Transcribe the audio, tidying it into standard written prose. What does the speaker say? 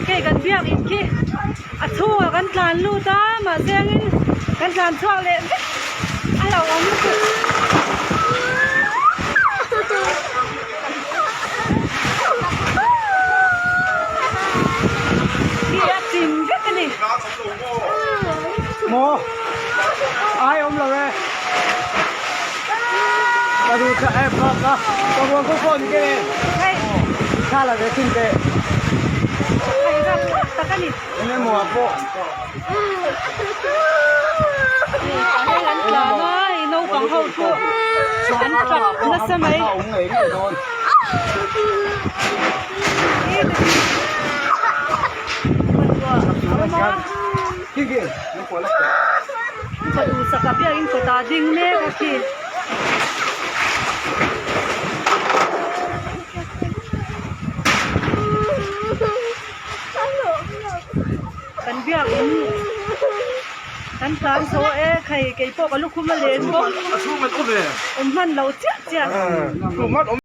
Kei kan biakinn khi a chungah kan tlan lut a mahse angin kan tlan chhuak leh vek a hlauhawm lutuk. Khi a chim vek a ni. Maw ai awm lo e. Ka du ka e ka ka ka ruang ko phone ke. Hei. Tha la ve thin te. Hei rak thak tak a ni. Enge maw a pawh. Hei an tlan a i naupang ho chu an tap nasa mai. Awm ngei ngei dawn. Ka duhsak a biakin kawt ah ding mek a khi. Kan biakin kan tlan zo e khai keipawh ka lukhum a len bawk. Awm hman lo chiah chiah.